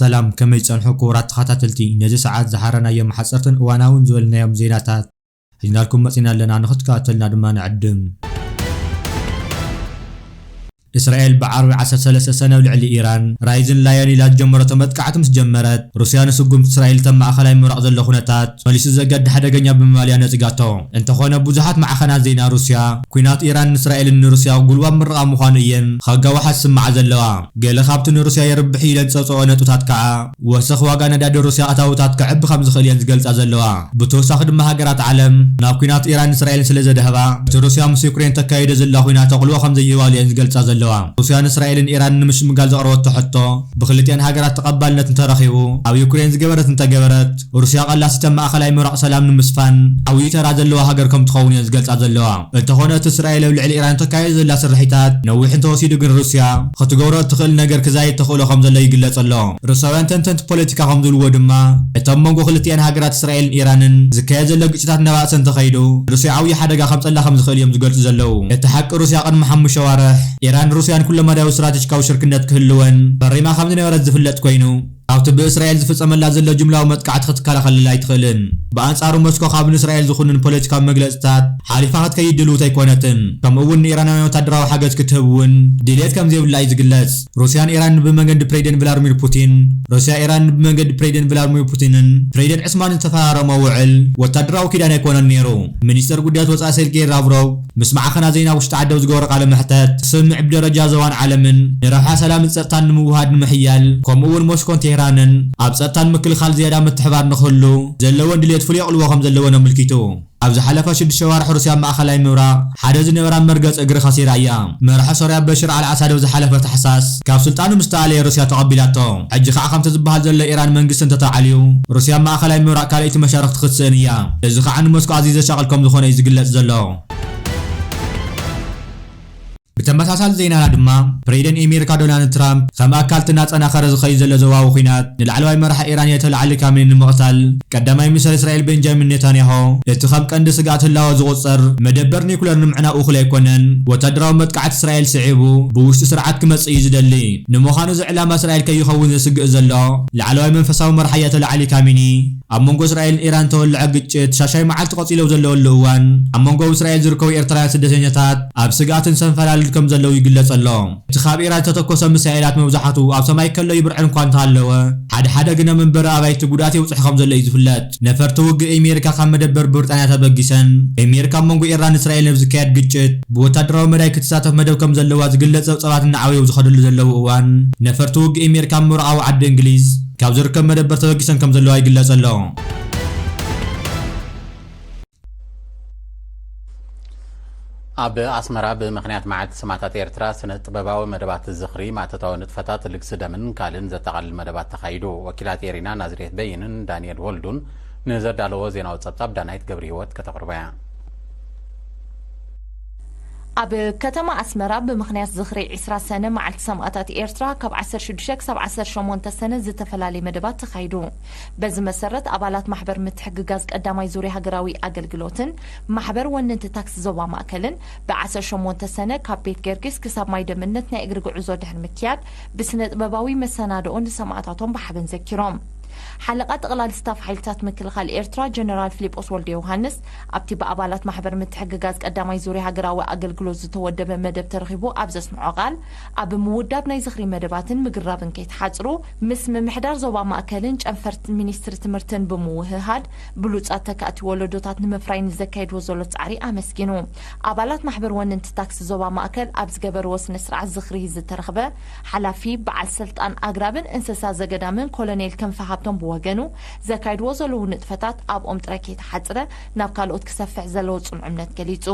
ሰላም፣ ከመይ ጸንሑ ክቡራት ተኸታተልቲ? ነዚ ሰዓት ዝሓረናዮም ሓጸርትን እዋናውን ዝበልናዮም ዜናታት ሒዝናልኩም መጺና ኣለና፣ ንኽትከታተልና ድማ ንዕድም። እስራኤል ብዓርቢ ዓሰርተ ሰለስተ ሰነ ኣብ ልዕሊ ኢራን ራይዝን ላየን ኢላ ዝጀመረቶ መጥቃዕቲ ምስ ጀመረት፣ ሩስያ ንስጉምቲ እስራኤል እተን ማእኸላይ ምብራቕ ዘሎ ኩነታት መሊሱ ዘገድድ ሓደገኛ ብምባል እያ ነጺጋቶ። እንተኾነ ብዙሓት ማዕኸናት ዜና ሩስያ፣ ኲናት ኢራን ንእስራኤልን ንሩስያ ጉልባብ ምርቓ ምዃኑ እየን ከጋውሓ ዝስምዓ ዘለዋ። ገለ ካብቲ ንሩስያ የርብሕ እዩ ኢለን ዝጸውጸኦ ነጥብታት ከኣ፣ ወሰኽ ዋጋ ነዳዲ ሩስያ ኣታውታት ከዕቢ ከም ዝኽእል እየን ዝገልጻ ዘለዋ። ብተወሳኺ ድማ ሃገራት ዓለም ናብ ኲናት ኢራን እስራኤልን ስለ ዘድሃባ፣ እቲ ሩስያ ምስ ዩክሬን ተካይዶ ዘላ ኲናት ኣቕልቦ ከም ዘይህባሉ እየን ዝገልጻ ዘለዋ። ሩስያ ንእስራኤልን ኢራንን ንምሽምጋል ዘቕረበቶ ሕቶ ብክልቲኣን ሃገራት ተቐባልነት እንተረኺቡ፣ ኣብ ዩክሬን ዝገበረት እንተገበረት፣ ሩስያ ቀላሲተ ማእኸላይ ምብራቕ ሰላም ንምስፋን ዓብዪ ተራ ዘለዋ ሃገር ከም ትኸውን እየን ዝገልጻ ዘለዋ። እንተኾነ እቲ እስራኤል ኣብ ልዕሊ ኢራን ተካይዶ ዘላ ስርሒታት ነዊሕ እንተወሲዱ ግን ሩስያ ክትገብሮ እትኽእል ነገር ክዛይድ ተኽእሎ ከም ዘሎ ይግለጽ ኣሎ። ሩስያውያን ተንተንቲ ፖለቲካ ከም ዝብልዎ ድማ፣ እቲ ኣብ መንጎ ክልቲኣን ሃገራት እስራኤልን ኢራንን ዝካየድ ዘሎ ግጭታት እናባእሰ እንተኸይዱ፣ ሩስያ ዓብዪ ሓደጋ ከምጸላ ከም ዝኽእል እዮም ዝገልጹ ዘለዉ። እቲ ሓቂ ሩስያ ቅድሚ ሓሙሽተ ኣዋርሕ ኢራን ሩስያን ኩለመዳያዊ ስትራቴጂካዊ ሽርክነት ክህልወን ፈሪማ ከም ዝነበረት ዝፍለጥ ኮይኑ፣ ካብቲ ብእስራኤል ዝፍጸመላ ዘሎ ጅምላዊ መጥቃዕቲ ክትከላኸለላ ኣይትኽእልን። ብኣንጻሩ ሞስኮ ካብ ንእስራኤል ዝኹንን ፖለቲካዊ መግለጽታት ሓሊፋ ክትከይድ ድልውቲ ኣይኮነትን። ከምኡ እውን ንኢራናውያን ወታደራዊ ሓገዝ ክትህብ እውን ድልየት ከም ዘይብላ እዩ ዝግለጽ። ሩስያን ኢራንን ብመንገዲ ፕሬዚደንት ቭላድሚር ፑቲን፣ ሩስያ ኢራን ብመንገዲ ፕሬዚደንት ቭላድሚር ፑቲንን ፕሬዚደንት ዕስማንን ዝተፈራረሞ ውዕል ወታደራዊ ኪዳን ኣይኮነን ነይሩ። ሚኒስተር ጉዳያት ወጻኢ ሰርጌይ ላቭሮቭ ምስ ማዕኸናት ዜና ውሽጢ ዓዲ ኣብ ዝገበሮ ቃለ መሕተት፣ ስምምዕ ብደረጃ ዞባን ዓለምን ንረብሓ ሰላምን ጸጥታን ንምውሃድ ንምሕያል፣ ከምኡ እውን ሞስኮን ቴህራንን ኣብ ጸጥታን ምክልኻል ዝያዳ ምትሕባር ንክህሉ ዘለወን ድልየት ፍሉይ ኣቕልቦ ከም ዘለወን ኣመልኪቱ። ኣብ ዝሓለፈ ሽዱሽተ ኣዋርሕ ሩስያ ኣብ ማእኸላይ ምብራቕ ሓደ ዝነበራ መርገጺ እግሪ ከሲራ እያ። መራሒ ሶርያ በሽር ኣልኣሳድ ኣብ ዝሓለፈ ታሕሳስ ካብ ስልጣኑ ምስ ተኣለየ ሩስያ ተቐቢላቶ። ሕጂ ከዓ ከምቲ ዝበሃል ዘሎ ኢራን መንግስቲ እንተተዓልዩ፣ ሩስያ ኣብ ማእኸላይ ምብራቕ ካልኣይቲ መሻርኽቲ ክትስእን እያ። እዚ ከዓ ንሞስኮ ኣዝዩ ዘሻቕል ከም ዝኾነ እዩ ዝግለጽ ዘሎ። ብተመሳሳሊ ዜናና ድማ፣ ፕሬዚደንት ኣሜሪካ ዶናልድ ትራምፕ ከም ኣካል እቲ እናጸናኸረ ዝኸይድ ዘሎ ዞባዊ ኲናት ንላዕለዋይ መራሒ ኢራን ኣያቶላ ዓሊ ካሜኒ ንምቕታል ቀዳማይ ሚኒስተር እስራኤል ቤንጃሚን ኔታንያሁ እቲ ከም ቀንዲ ስግኣት ህላወ ዝቑጸር መደበር ኒኩለር ንምዕናው እኹል ኣይኮነን፣ ወታደራዊ መጥቃዕቲ እስራኤል ስዒቡ ብውሽጢ ስርዓት ክመጽእ እዩ ዝደሊ። ንምዃኑ እዚ ዕላማ እስራኤል ከይኸውን ዘስግእ ዘሎ ላዕለዋይ መንፈሳዊ መራሒ ኣያቶላ ዓሊ ካሜኒ፣ ኣብ መንጎ እስራኤልን ኢራን ተወልዐ ግጭት ሻሻይ መዓልቲ ቀጺሎ ዘለወሉ እዋን፣ ኣብ መንጎ ኣብ እስራኤል ዝርከቡ ኤርትራውያን ስደተኛታት ኣብ ስግኣትን ሰንፈላልን ከም ዘለዉ ይግለጽ ኣሎ። እቲ ካብ ኢራን ዝተተኮሰ ሚሳኤላት መብዛሕትኡ ኣብ ሰማይ ከሎ ይብርዕን እኳ እንተሃለወ፣ ሓደ ሓደ ግነ መንበሪ ኣባይቲ ጉድኣት የብጽሑ ከም ዘሎ እዩ ዝፍለጥ። ነፈርቲ ውግእ ኣሜሪካ ካብ መደበር ብሪጣንያ ተበጊሰን፣ ኣሜሪካ ኣብ መንጎ ኢራን እስራኤልን ኣብ ዝካየድ ግጭት ብወታደራዊ መዳይ ክትሳተፍ መደብ ከም ዘለዋ ዝግለጽ ጸብጻባት እናዓበዩ ኣብ ዝኸደሉ ዘለዉ እዋን፣ ነፈርቲ ውግእ ኣሜሪካ ኣብ ምብራቓዊ ዓዲ እንግሊዝ ካብ ዝርከብ መደበር ተበጊሰን ከም ዘለዋ ይግለጽ ኣሎ። ኣብ ኣስመራ ብምኽንያት መዓልቲ ሰማእታት ኤርትራ ስነ ጥበባዊ መደባት ዝኽሪ፣ ማእቶታዊ ንጥፈታት፣ ልግሲ ደምን ካልእን ዘጠቓልል መደባት ተኻይዱ። ወኪላት ኤሪና ናዝሬት በይንን ዳንኤል ወልዱን ንዘዳለዎ ዜናዊ ጸብጻብ ዳናይት ገብረ ህይወት ከተቕርቦ እያ። ኣብ ከተማ ኣስመራ ብምኽንያት ዝኽሪ ዕስራ ሰነ መዓልቲ ሰማእታት ኤርትራ ካብ ዓሰርተ ሽዱሽተ ክሳብ ዓሰርተ ሸሞንተ ሰነ ዝተፈላለየ መደባት ተኻይዱ። በዚ መሰረት ኣባላት ማሕበር ምትሕግጋዝ ቀዳማይ ዙርያ ሃገራዊ ኣገልግሎትን ማሕበር ወነንቲ ታክሲ ዞባ ማእከልን ብ ዓሰርተ ሸሞንተ ሰነ ካብ ቤት ገርጊስ ክሳብ ማይ ደምነት ናይ እግሪ ጉዕዞ ድሕሪ ምክያድ ብስነ ጥበባዊ መሰናድኦ ንሰማእታቶም ብሓበን ዘኪሮም። ሓለቓ ጠቕላሊ ስታፍ ሓይልታት ምክልኻል ኤርትራ ጀነራል ፊሊጶስ ወልደ ዮሃንስ ኣብቲ ብኣባላት ማሕበር ምትሕግጋዝ ቀዳማይ ዙርያ ሃገራዊ ኣገልግሎት ዝተወደበ መደብ ተረኺቡ ኣብ ዘስምዖ ቃል፣ ኣብ ምውዳብ ናይ ዝኽሪ መደባትን ምግራብን ከይተሓጽሩ፣ ምስ ምምሕዳር ዞባ ማእከልን ጨንፈር ሚኒስትሪ ትምህርትን ብምውህሃድ፣ ብሉጻት ተካእቲ ወለዶታት ንምፍራይ ንዘካየድዎ ዘሎ ጻዕሪ ኣመስጊኑ። ኣባላት ማሕበር ወነንቲ ታክሲ ዞባ ማእከል ኣብ ዝገበርዎ ስነ ስርዓት ዝኽሪ ዝተረኽበ ሓላፊ በዓል ስልጣን ኣግራብን እንስሳ ዘገዳምን ኮሎኔል ክንፈ ሃብቶም ብወገኑ፣ ዘካይድዎ ዘለዉ ንጥፈታት ኣብኦም ጥራይ ከይተሓጽረ ናብ ካልኦት ክሰፍሕ ዘለዎ ጽኑዕ እምነት ገሊጹ።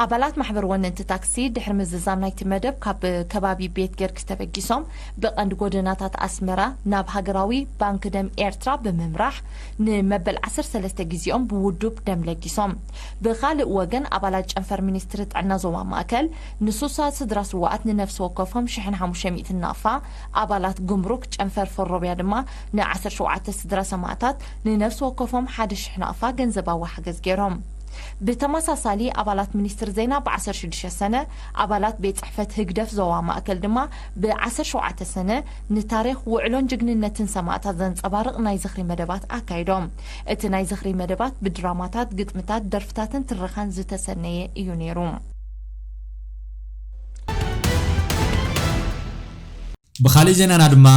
ኣባላት ማሕበር ወነንቲ ታክሲ ድሕሪ ምዝዛም ናይቲ መደብ ካብ ከባቢ ቤት ገርጊስ ተበጊሶም ብቐንዲ ጎደናታት ኣስመራ ናብ ሃገራዊ ባንክ ደም ኤርትራ ብምምራሕ ንመበል ዓሰርተ ሰለስተ ግዜኦም ብውዱብ ደም ለጊሶም። ብኻልእ ወገን ኣባላት ጨንፈር ሚኒስትሪ ጥዕና ዞባ ማእከል ንሱሳ ስድራ ስዋኣት ንነፍሲ ወከፎም ሽሕን ሓሙሽተ ሚእትን ናቕፋ፣ ኣባላት ጉምሩክ ጨንፈር ፈሮብያ ድማ ን ዓሰርተ ሸውዓተ ስድራ ሰማእታት ንነፍሲ ወከፎም ሓደ ሽሕ ናቕፋ ገንዘባዊ ሓገዝ ገይሮም። ብተመሳሳሊ ኣባላት ሚኒስትር ዜና ብ ዓሰርተ ሽዱሽተ ሰነ፣ ኣባላት ቤት ጽሕፈት ህግደፍ ዞባ ማእከል ድማ ብ ዓሰርተ ሸውዓተ ሰነ ንታሪኽ ውዕሎን ጅግንነትን ሰማእታት ዘንጸባርቕ ናይ ዝኽሪ መደባት ኣካይዶም። እቲ ናይ ዝኽሪ መደባት ብድራማታት፣ ግጥምታት፣ ደርፍታትን ትረኻን ዝተሰነየ እዩ ነይሩ። ብኻሊእ ዜናና ድማ፣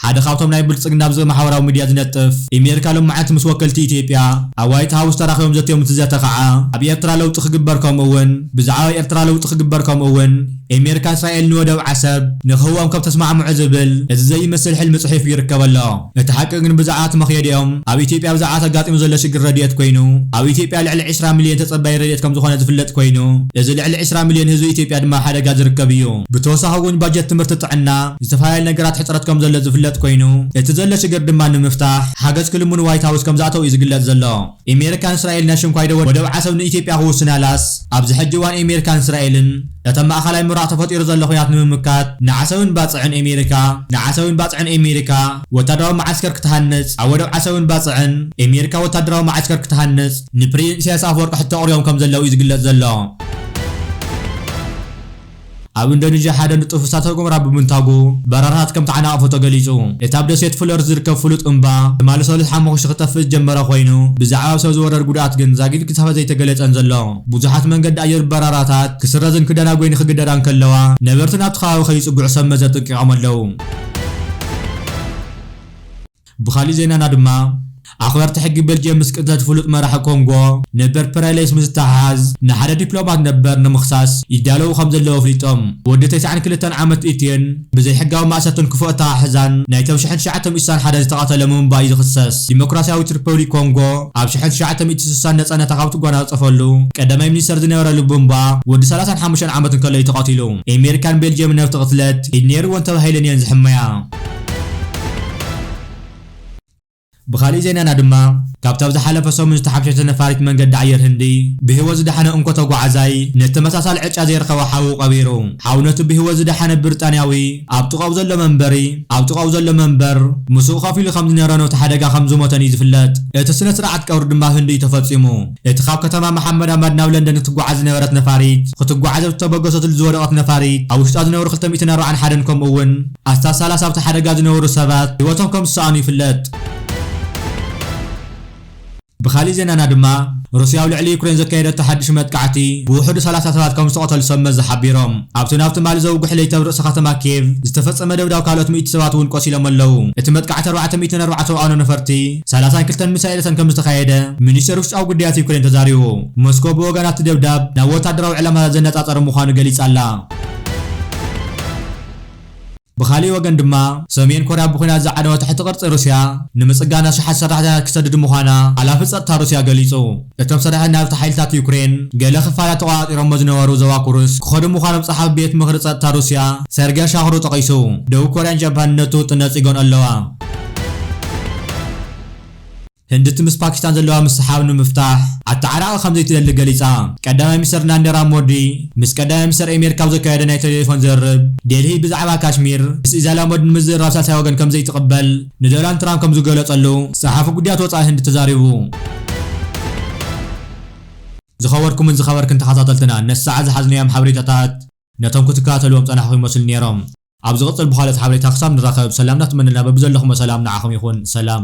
ሓደ ካብቶም ናይ ብልጽግና ኣብ ማሕበራዊ ሚድያ ዝነጥፍ፣ ኣሜሪካ ሎማዓንቲ ምስ ወከልቲ ኢትዮጵያ ኣብ ዋይት ሃውስ ተራኺቦም ዘትዮም፣ እቲ ዘተ ኸዓ ኣብ ኤርትራ ለውጢ ክግበር፣ ከምኡ እውን ብዛዕባ ኤርትራ ለውጢ ክግበር፣ ከምኡ እውን ኣሜሪካ እስራኤል ንወደብ ዓሰብ ንክህቦም ከም ተስማዕምዑ ዝብል እዚ ዘይመስል ሕልሚ ጽሒፉ ይርከብ ኣሎ። እቲ ሓቂ ግን ብዛዕባ እቲ መኽየዲኦም ኣብ ኢትዮጵያ ብዛዕባ ተጋጢሙ ዘሎ ሽግር ረድኤት ኮይኑ፣ ኣብ ኢትዮጵያ ልዕሊ ዕስራ ሚልዮን ተጸባይ ረድኤት ከም ዝኾነ ዝፍለጥ ኮይኑ፣ እዚ ልዕሊ ዕስራ ሚልዮን ህዝቢ ኢትዮጵያ ድማ ኣብ ሓደጋ ዝርከብ እዩ። ብተወሳኺ እውን ባጀት ትምህርቲ፣ ጥዕና፣ ዝተፈላለዩ ነገራት ሕጽረት ከም ዘሎ ዝፍለጥ ኮይኑ፣ እቲ ዘሎ ሽግር ድማ ንምፍታሕ ሓገዝ ክልምኑ ዋይት ሃውስ ከም ዝኣተው እዩ ዝግለጽ ዘሎ። ኣሜሪካን እስራኤልን ኣሽንኳይ ደወ-፣ ወደብ ዓሰብ ንኢትዮጵያ ክውስናላስ፣ ኣብዚ ሕጂ እዋን ኣሜሪካን እስራኤልን እቶም ማእኸላይ ምብራቕ ተፈጢሩ ዘሎ ኹናት ንምምካት ንዓሰብን ባጽዕን ኣሜሪካ፣ ንዓሰብን ባጽዕን ኣሜሪካ ወታደራዊ መዓስከር ክትሃንጽ፣ ኣብ ወደብ ዓሰብን ባጽዕን ኣሜሪካ ወታደራዊ መዓስከር ክትሃንጽ ንፕሬዚደንት ኢሳያስ ኣፈወርቂ ሕቶ ኣቕሪቦም ከም ዘለዉ እዩ ዝግለጽ ዘሎ። ኣብ ኢንዶኔዥያ ሓደ ንጡፍ እሳተ ጎመራ ብምንታጉ በረራታት ከም ተዓናቐፎ ተገሊጹ። እቲ ኣብ ደሴት ፍሎርስ ዝርከብ ፍሉጥ እምባ ትማሊ ሰሉስ ሓሙኽሽቲ ክጠፍእ ዝጀመረ ኮይኑ፣ ብዛዕባ ኣብ ሰብ ዝወረድ ጉድኣት ግን ዛጊት ክሳብ ዘይተገለጸን ዘሎ። ብዙሓት መንገዲ ኣየር በረራታት ክስረዝን ክደናጎይን ክግደዳ እንከለዋ፣ ነበርቲ ናብቲ ከባቢ ከይጽግዑ ሰብ መዚ ኣጠንቂቖም ኣለዉ። ብኻሊእ ዜናና ድማ፣ ኣኽበርቲ ሕጊ ቤልጅየም ምስ ቅትለት ፍሉጥ መራሒ ኮንጎ ነበር ፕረሌስ ምስ ዝተሓሓዝ፣ ንሓደ ዲፕሎማት ነበር ንምኽሳስ ይዳለዉ ከም ዘለዉ ኣፍሊጦም። ወዲ ተስዓን ክልተን ዓመት ኢትየን ብዘይሕጋዊ ማእሰርትን ክፉእ ኣተሓሕዛን ናይቶም ሽሕን ትሽዓተ ሚእቲ ስሳን ሓደን ዝተቐተለ ብምባል እዩ ዝኽሰስ። ዲሞክራሲያዊት ሪፐብሊክ ኮንጎ ኣብ ሽሕን ትሽዓተ ሚእቲ ስሳን ነጻነታ ካብ ትጓናጸፈሉ ቀዳማይ ሚኒስተር ዝነበረ ሉሙምባ ወዲ ሰላሳን ሓሙሽተን ዓመት እንከሎ እዩ ተቐቲሉ። ኣሜሪካን ቤልጅየምን ነብቲ ቅትለት ኢድ ነይርወን ተባሂለን እየን ዝሕመያ። ብኻሊእ ዜናና ድማ፣ ካብቲ ኣብ ዝሓለፈ ሰሙን ዝተሓምሸሸ ነፋሪት መንገዲ ኣየር ህንዲ ብህይወት ዝደሓነ እንኮ ተጓዓዛይ፣ ነቲ ተመሳሳሊ ዕጫ ዘይረኸበ ሓዉ ቀቢሩ። ሓው ነቲ ብህይወት ዝደሓነ ብሪጣንያዊ ኣብ ጥቓኡ ዘሎ መንበሪ፣ ኣብ ጥቓኡ ዘሎ መንበር ምስኡ ኮፍ ኢሉ ከም ዝነበረ ነቲ ሓደጋ ከም ዝሞተን እዩ ዝፍለጥ። እቲ ስነ ስርዓት ቀብሪ ድማ ኣብ ህንዲ እዩ ተፈጺሙ። እቲ ካብ ከተማ መሓመዳባድ ናብ ለንደን እትጓዓዝ ዝነበረት ነፋሪት፣ ክትጓዓዝ ኣብ ዝተበገሰትሉ ዝወደቐት ነፋሪት፣ ኣብ ውሽጣ ዝነበሩ ክልተ ሚእትን ኣርባዓን ሓደን ከምኡ እውን ኣስታት ሰላሳ ኣብቲ ሓደጋ ዝነበሩ ሰባት ህይወቶም ከም ዝሰኣኑ ይፍለጥ። ብኻሊእ ዜናና ድማ፣ ሩስያ ኣብ ልዕሊ ዩክሬን ዘካየደቶ ሓድሽ መጥቃዕቲ ብውሕዱ ሰላሳ ሰባት ከም ዝተቐተሉ ሰብ መዚ ሓቢሮም። ኣብቲ ናብ ትማሊ ዘውግሕ ለይቲ ኣብ ርእሲ ከተማ ኪየቭ ዝተፈጸመ ደብዳብ ካልኦት ሚእቲ ሰባት እውን ቆሲሎም ኣለዉ። እቲ መጥቃዕቲ ኣርባዕተ ሚእትን ኣርባዕተ ወኣኖ ነፈርቲ፣ ሰላሳን ክልተን ሚሳይላትን ከም ዝተኻየደ ሚኒስተር ውሽጣዊ ጉዳያት ዩክሬን ተዛሪቡ። ሞስኮ ብወገና እቲ ደብዳብ ናብ ወታደራዊ ዕላማታት ዘነጻጸረ ምዃኑ ገሊጻ ኣላ። ብኻሊእ ወገን ድማ፣ ሰሜን ኮርያ ብኹናት ዝዓነወ ትሕቲ ቅርጺ ሩስያ ንምጽጋን ኣሽሓት ሰራሕተኛታት ክሰድድ ምዃና ሓላፊ ጸጥታ ሩስያ ገሊጹ። እቶም ሰራሕተኛታት ናብቲ ሓይልታት ዩክሬን ገለ ክፋላት ተቖጻጺሮሞ ዝነበሩ ዞባ ኩርስክ ክኸዱ ምዃኖም ጸሓፊ ቤት ምኽሪ ጸጥታ ሩስያ ሰርጌ ሻኽሩ ጠቒሱ። ደቡብ ኮርያን ጃፓንን ነቲ ውጥን ነጺጎን ኣለዋ። ህንዲ እቲ ምስ ፓኪስታን ዘለዋ ምስሕሓብ ንምፍታሕ ኣተዓራቒ ከም ዘይትደሊ ገሊጻ። ቀዳማይ ሚኒስተር ናንዴራ ሞዲ ምስ ቀዳማይ ሚኒስተር ኣሜሪካ ኣብ ዘካየደ ናይ ቴሌፎን ዝርርብ፣ ዴልሂ ብዛዕባ ካሽሚር ምስ ኢዛላሞድ ንምዝርራብ ሳልሳይ ወገን ከም ዘይትቕበል ንዶናልድ ትራምፕ ከም ዝገለጸሉ ጸሓፊ ጉዳያት ወጻኢ ህንዲ ተዛሪቡ። ዝኸበርኩምን ዝኸበርክን ተኸታተልትና፣ ነቲ ሰዓት ዝሓዝናዮም ሓበሬታታት ነቶም ክትከታተልዎም ጸናሕኩም ይመስሉ ነይሮም። ኣብ ዝቕጽል ብኻልኦት ሓበሬታ ክሳብ ንራኸብ፣ ሰላም እናተመነና፣ በብዘለኹሞ ሰላም ንዓኹም ይኹን። ሰላም።